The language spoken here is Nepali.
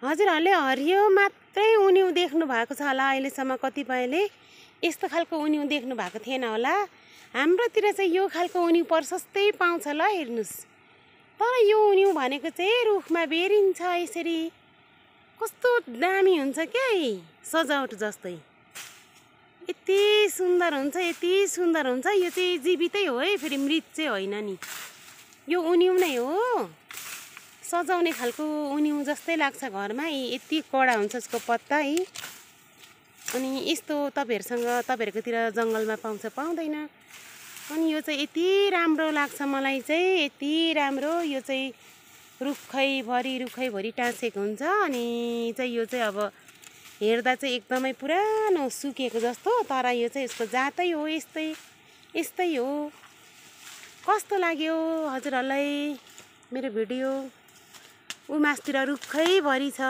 हजुरहरूले हरियो मात्रै उन्यु देख्नु भएको छ होला अहिलेसम्म कतिपयले। यस्तो खालको उन्यु देख्नु भएको थिएन होला। हाम्रोतिर चाहिँ यो खालको उन्यु प्रशस्तै पाउँछ ल, हेर्नुस्। तर यो उन्यु भनेको चाहिँ रुखमा बेरिन्छ यसरी। कस्तो दामी हुन्छ क्या, सजावट जस्तै। यति सुन्दर हुन्छ, यति सुन्दर हुन्छ। यो चाहिँ जीवितै हो है, फेरि मृत चाहिँ होइन नि। यो उन्यु नै हो, सजाउने खालको उन्यु जस्तै लाग्छ घरमा। यति कडा हुन्छ यसको पत्ता है। अनि यस्तो तपाईँहरूकोतिर जङ्गलमा पाउँछ पाउँदैन। अनि यो चाहिँ यति राम्रो लाग्छ मलाई चाहिँ, यति राम्रो। यो चाहिँ रुखैभरि टाँसेको हुन्छ। अनि चाहिँ यो चाहिँ अब हेर्दा चाहिँ एकदमै पुरानो सुकेको जस्तो, तर यो चाहिँ यसको जातै हो, यस्तै हो। कस्तो लाग्यो हजुरहरूलाई मेरो भिडियो? उ मासतिर रुखैभरि छ।